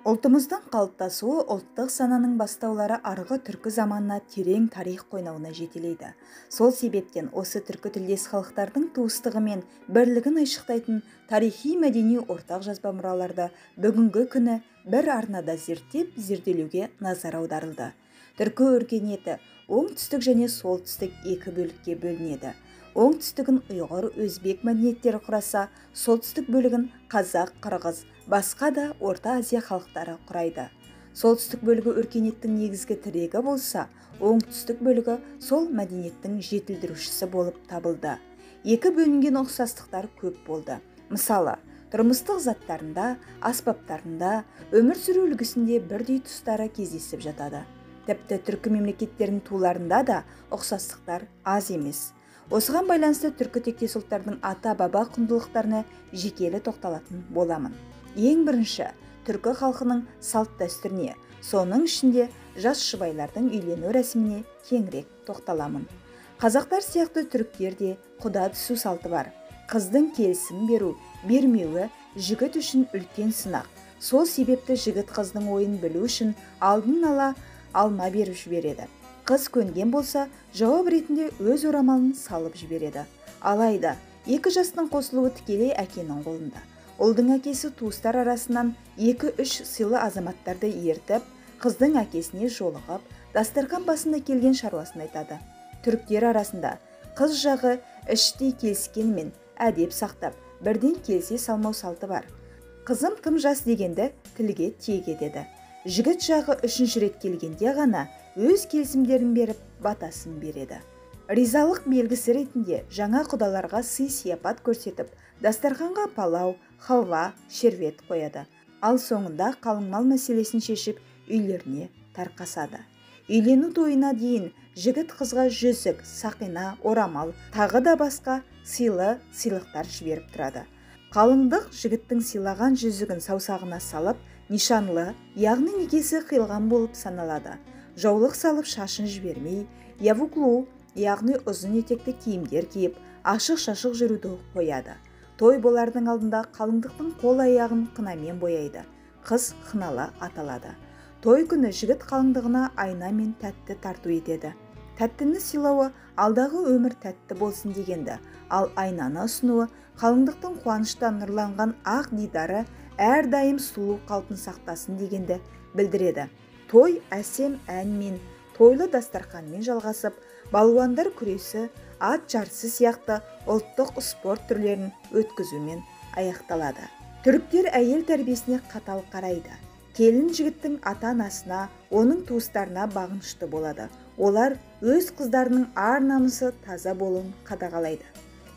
Ұлтымыздың қалыптасуы ұлттық сананың бастаулары арғы түркі заманына терең тарих қойнауына жетелейді. Сол себептен осы түркі тілдес халықтардың туыстығы мен бірлігін айшықтайтын тарихи мәдени ортақ жазба мұраларды бүгінгі күні бір арнада зерттеп, зерделеуге назар аударылды. Түркі өркениеті оңтүстік және солтүстік екі бөлікке бөлінеді. Оңтүстігін ұйғыр, өзбек мәдениеттері құраса, солтүстік бөлігін қазақ, қырғыз, басқа да Орта Азия халықтары құрайды. Солтүстік бөлігі өркениеттің негізгі тірегі болса, оңтүстік бөлігі сол мәдениеттің жетілдірушісі болып табылды. Екі бөлінген ұқсастықтар көп болды. Мысалы, тұрмыстық заттарында, аспаптарында, өмір сүру үлгісінде бірдей тұстары кездесіп жатады. Тіпті түркі мемлекеттерінің туларында да ұқсастықтар аз емес. Осыған байланысты түркі тектес ұлттардың ата-баба құндылықтарына жекелі тоқталатын боламын. Ең бірінші, түркі халқының салт-дәстүріне, соның ішінде жас жұбайлардың үйлену рәсіміне кеңірек тоқталамын. Қазақтар сияқты түріктер де құда түсу салты бар. Қыздың келісім беру, бермеуі жігіт үшін үлкен сынақ. Сол себепті жігіт қыздың ойын білу үшін алдын ала алма беріп жібереді. Қыз көнген болса, жауап ретінде өз орамалын салып жібереді. Алайда, екі жастың қосылуы тікелей әкенің қолында. Ұлдың әкесі туыстар арасынан 2-3 сыйлы азаматтарды ертіп, қыздың әкесіне жолығып, дастархан басында келген шаруасын айтады. Түріктер арасында қыз жағы іштей келіскенмен әдеп сақтап, бірден келісе салмау салты бар. Қызым тым жас дегенді тілге тиек етеді. Жігіт жағы үшінші рет келгенде ғана өз келісімдерін беріп, батасын береді. Ризалық белгісі ретінде жаңа құдаларға сый-сияпат көрсетіп, дастарханға палау, халва, шербет қояды. Ал соңында қалың мал мәселесін шешіп, үйлеріне тарқасады. Үйлену тойына дейін жігіт қызға жүзік, сақина, орамал, тағы да басқа сыйлы сыйлықтар жіберіп тұрады. Қалыңдық жігіттің сыйлаған жүзігін саусағына салып, нишанлы, яғни некесі қиылған болып саналады. Жаулық салып шашын жібермей, явуклу, яғни ұзын етекті киімдер киіп, ашық-шашық жүруді қояды. Той болардың алдында қалыңдықтың қол аяғын қынамен бояйды. Қыз қыналы аталады. Той күні жігіт қалыңдығына айна мен тәтті тарту етеді. Тәттіні сыйлауы алдағы өмір тәтті болсын дегенді, ал айнаны ұсынуы қалыңдықтың қуаныштан нұрланған ақ дидары әрдайым сұлу қалпын сақтасын дегенді білдіреді. Той әсем әнмен, тойлы дастарханмен жалғасып, балуандар күресі, ат жарысы сияқты ұлттық спорт түрлерін өткізумен аяқталады. Түріктер әйел тәрбиесіне қатал қарайды. Келін жігіттің ата-анасына, оның туыстарына бағынышты болады. Олар өз қыздарының ар-намысы таза болуын қадағалайды.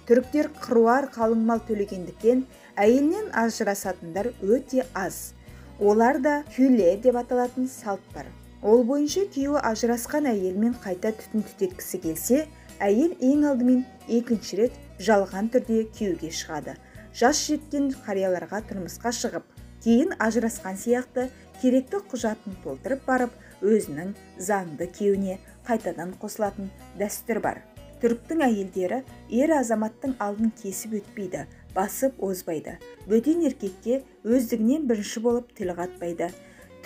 Түріктер қыруар қалың мал төлегендіктен әйелінен ажырасатындар өте аз. Оларда хүле деп аталатын салт бар. Ол бойынша күйеуі ажырасқан әйелмен қайта түтін түтеткісі келсе, әйел ең алдымен екінші рет жалған түрде күйеуге шығады. Жас жеткен қарияларға тұрмысқа шығып, кейін ажырасқан сияқты керекті құжатын толтырып барып, өзінің заңды күйеуіне қайтадан қосылатын дәстүр бар. Түріктің әйелдері ер азаматтың алдын кесіп өтпейді, басып озбайды. Бөтен еркекке өздігінен бірінші болып тіл қатпайды.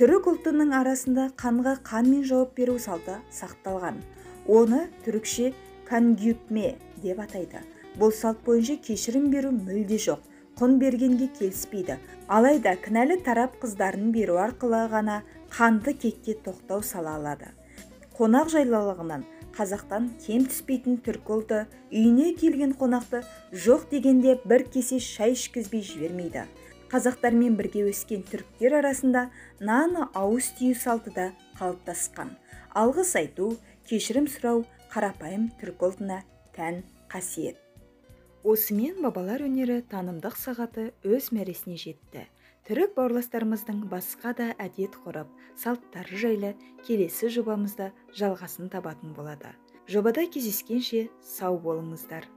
Түрік ұлтының арасында қанға қанмен жауап беру салты сақталған. Оны түрікше кангютме деп атайды. Бұл салт бойынша кешірім беру мүлде жоқ, құн бергенге келіспейді. Алайда кінәлі тарап қыздарын беру арқылы ғана қанды кекке тоқтау сала алады. Қонақ жайлылығынан қазақтан кем түспейтін түркі ұлты үйіне келген қонақты жоқ дегенде бір кесе шай ішкізбей жібермейді. Қазақтармен бірге өскен түріктер арасында наны ауыз тию салты да қалыптасқан. Алғыс айту, кешірім сұрау қарапайым түркі ұлтына тән қасиет. Осымен бабалар өнері танымдық сағаты өз мәресіне жетті. Түрік бауырластарымыздың басқа да әдет ғұрып, салттары жайлы келесі жобамызда жалғасын табатын болады. Жобада кездескенше сау болыңыздар.